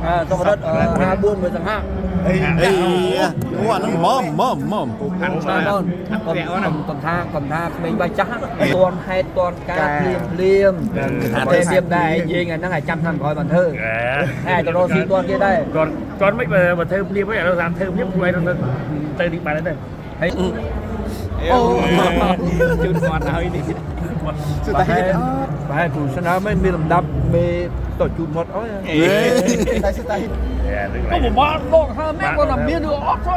អាសុខរិទ្ធ54មួយសង្ហា អីអូអាហ្នឹងមុំមុំមុំ ផាន់ បាទអូនកុំកុំថាកុំថាក្មេងបាយចាស់តន់ហេតុតន់ការភ្លាមភ្លាមតែភ្លាមដែរយើងហ្នឹងឲ្យចាំឆ្នាំក្រោយបានធ្វើហើយទៅរកស៊ីតន់គេដែរ គាត់គាត់មិនបើធ្វើភ្លាមវិញឥឡូវតាមធ្វើភ្លាមខ្លួនឯងទៅនេះបានទៅ ហើយ អូ ជូនគាត់ហើយនេះ សុទ្ធតែហ៊ានអត់ ប្រហែលគ្រូស្នើមិនមានលំដាប់មេតជូនមាត់អើយ តែសុទ្ធតែហ៊ាន ក៏បបដកហើមែនគាត់តែមានឬអត់ទេ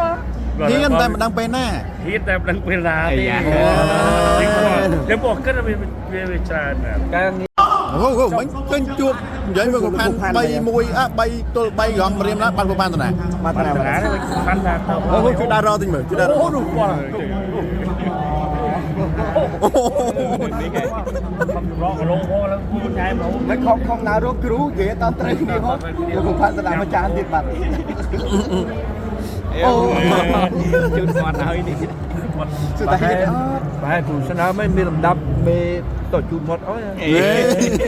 ហ៊ានតែមិនដឹងពេលណា ហ៊ានតែមិនដឹងពេលណាទេខ្ញុំบอกគិតវាវាច្រើនណាស់ ការងារ អូអូមិញឃើញជួបនិយាយមកផាន់3 1អ่ะ3ទល់3រងរៀមណាបានប្រហែលតាណា បាទ បានតាណាបានតាទៅ អូជួយដើររតិចមើលជួយដើរ អូនោះគាត់ អូ នេះគេរកឡងហោឡើងគូញ៉ែមក មិនខំខំណារកគ្រូនិយាយតាមត្រូវគ្នាហ៎លោកផាន់ស្ដាប់អាចារ្យទៀតបាត់អូជូនគាត់ហើយនេះសុទ្ធតែហ៊ានអត់ ប្រហែលគ្រូស្នើមិនមានលំដាប់មេតជូនមាត់អើយ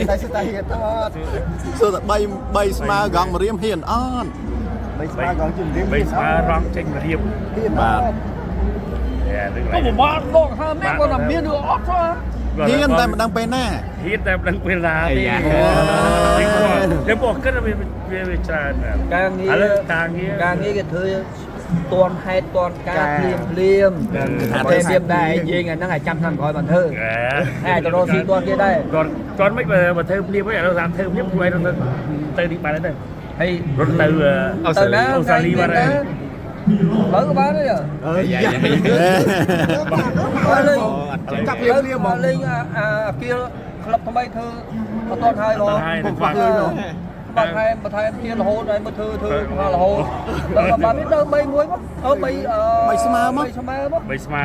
តែសុទ្ធតែហ៊ានអត់ សុទ្ធតែ3 3ស្មើកងរៀមហ៊ានអត់ មិនស្មើកងជំរាប បីស្មើរងចេញរៀប ហ៊ានអត់ ក៏បបដកហើមែនគាត់តែមានឬអត់ទេ ហ៊ានតែមិនដឹងពេលណា ហ៊ានតែមិនដឹងពេលណាទេខ្ញុំบอกគិតវាវាច្រើនណាស់ ការងារ ឥឡូវការងារ ការងារគេធ្វើតន់ហេតុតន់ការភ្លាមភ្លាមតែភ្លាមដែរយើងហ្នឹងឲ្យចាំឆ្នាំក្រោយបានធ្វើហើយទៅរកស៊ីតន់គេដែរ គាត់គាត់មិនបើធ្វើភ្លាមវិញឥឡូវតាមធ្វើភ្លាមខ្លួនឯងទៅនេះបានទៅ ហើយ រត់ទៅ ទៅណា អូស្ត្រាលីបានហើយ បើក៏បានដែរ អើយ អើលេង ចាប់ភ្លាមភ្លាមហ្មង លេងអាអាគារក្លឹបថ្មីធ្វើអត់តន់ហើយហ៎ ហើយនឹងខ្វះ បាទថែមបន្ថែមទៀតរហូតហើយមកធ្វើធ្វើរហូតដល់បាទនេះដល់3 1មកអឺ3 បីស្មើមក 3ស្មើមក បីស្មើ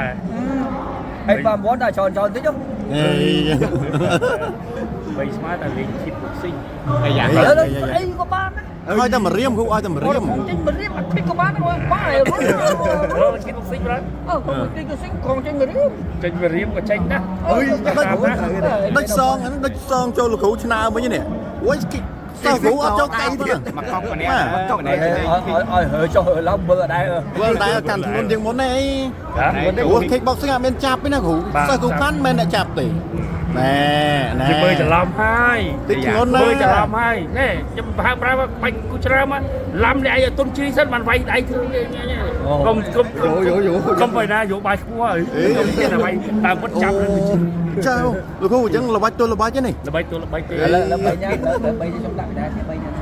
ហើយបាទមុនដល់ច្រើនច្រើនតិចហ៎ អេ បីស្មើតែលេងឈិតបុកស៊ីង អាយ៉ា ឥឡូវស្អីក៏បានដែរ ឲ្យតែមករៀមគ្រូឲ្យតែមករៀម ខំចេញមករៀបអត់តិចក៏បានដែរបាយរត់ រត់ឈិតបុកស៊ីងបាទ អើខំចេញក៏សិងខំចេញមករៀប ចេញមករៀមក៏ចេញដែរ អើយដូចដូចសងហ្នឹងដូចសងចូលលោកគ្រូឆ្នើមវិញនេះអូយគិសោះគ្រូអត់ចូលកាប់ទេ មកកប់ម្នាក់មកកប់ម្នាក់ ឲ្យឲ្យហើចុះហើឡើងមើលអត់ដែរ វើតែកាន់ធ្ងន់ជាងមុនទេអី បាទ ព្រោះ kick boxing អត់មានចាប់ទេណាគ្រូសិស្សគ្រូខាន់មិនអ្នកចាប់ទេណែណែ គេមើលច្រឡំហើយ តិចធ្ងន់ណា មើលច្រឡំហើយណែខ្ញុំបើប្រើបាញ់គូច្រើនមកឡាំអ្នកឯងឲ្យទុនជ្រីសិនបានវាយដៃធ្វើកុំកុំកុំទៅណាយោបាយខ្ពស់ហើយខ្ញុំគេតែវាយតាមពុតចាប់នឹង ចៅលោកគ្រូអញ្ចឹងល្បាច់ទល់ល្បាច់ទេនេះ ល្បីទល់ល្បីទេ ឥឡូវឥឡូវ3ញ៉ាំឥឡូវ3ខ្ញុំដាក់កណ្ដាល3ញ៉ាំ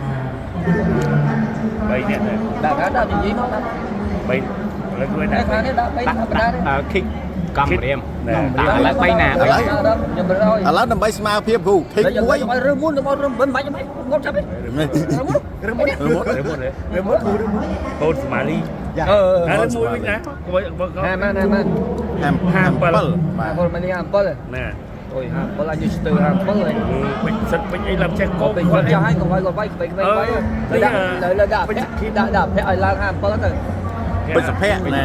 បីអ្នកដែរ ដាក់ដាក់និយាយមកដាក់ បីឥឡូវជួយ តែ ដាក់ ខាងនេះដាក់3ដាក់កណ្ដាលនេះ ឃិកកំរៀម ណែ ឥឡូវ3ណា ឥឡូវ ខ្ញុំរើឲ្យ ឥឡូវដើម្បីស្មើភាពគ្រូ kick មួយ ឲ្យរើមុនទៅមករើមិនបាច់មិនងត់ចាប់ទេរើមុន រមុត រមុត រមុត រមុតគ្រូរមុត កូនសមាលី យ៉ា អឺ ហើយមួយវិញណា ហាម៉ានហាម៉ាន ហាមហាម7បាទ គាត់មិននេះ57 ណែ អូយ57អញស្ទើ57ហើយ ពេញសិតពេញអីឡើងចេះកោ ក៏ពេញគាត់ចាស់ហើយកុំឲ្យគាត់វាយក្បីក្បីវាយដាក់លើដាក់ដាក់ដាក់ភ័ក្រឲ្យឡើង57ទៅ ពេជ្រសុភ័ក្រណែ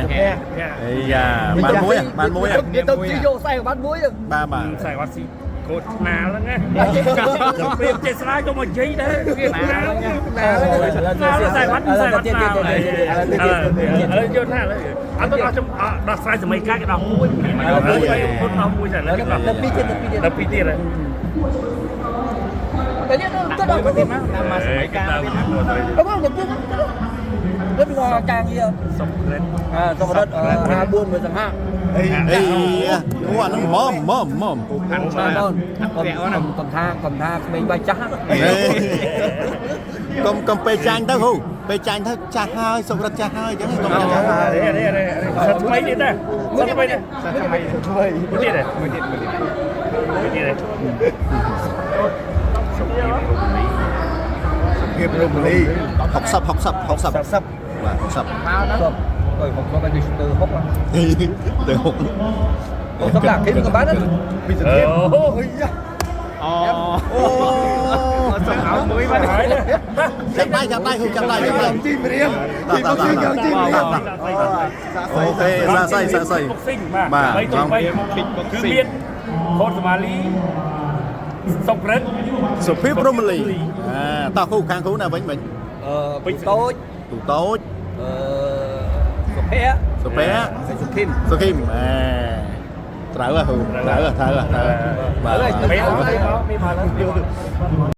អីយ៉ាបានមួយបានមួយ គេទៅជីយកខ្សែបានមួយទៅ បាទបាទ ខ្សែវត្តស៊ីកូនថ្នាលហ្នឹងណាព្រៀបចេះស្រាយកុំមកនិយាយដែរវាថ្នាលថ្នាលខ្សែវត្តខ្សែវត្តថ្នាលឥឡូវយកថាឥឡូវអត់ទៅដល់ដោះស្រាយសម័យកាលគេដោះមួយឥឡូវពុតដោះមួយតែឥឡូវគេដោះ ទៅពីរទៀតទៅពីរទៀត ដល់ពីរទៀតហើយ តែនេះទៅដល់ទៅទៀត តាមមកសម័យកាលទៀត អត់ទៅទៀតទៅដល់ការងារ សុករិទ្ធ អាសុខរិទ្ធ54មួយសង្ហា អីអូអាហ្នឹងមុំមុំមុំ ផាន់ បាទអូនកុំកុំថាកុំថាក្មេងបាយចាស់ កុំកុំពេលចាញ់ទៅគ្រូពេលចាញ់ទៅចាស់ហើយសុខរិទ្ធចាស់ហើយអញ្ចឹងកុំចាស់ហើយ នេះនេះនេះសិតថ្មីទៀតណាសិតថ្មីទៀត សាថ្មីថ្មី មួយទៀត មួយទៀតមួយទៀត មួយទៀតសុខភាពរមនី ភាពរមនី 60 60 60 60 បាទ60 មកហ្នឹងអើយผมក៏ទៅស្ទើ6 ទៅ 60ដាក់គេក៏បានដែរ ពិសេសភាព អូ អូយយ៉ាអូ អូ សុំឲ្យមួយបាទ ហើយណា ចាប់ដៃចាប់ដៃគ្រូចាប់ដៃចាប់ដៃ ជីមរៀមជីមកជីយកជីមរៀម អូខេសាសៃសាសៃ បុកស៊ីងបាទ3ទៅ3គឺមានខូតសមាលីសុករិទ្ធ សុភាពរមលីអាតោះគ្រូខាងគ្រូណាវិញវិញ អឺតូច ទូតូច អឺសុភ័ក្រ សុភ័ក្រ សុខិម សុខីមអេត្រូវហ៎ត្រូវត្រូវត្រូវបាទ មានមកមានមក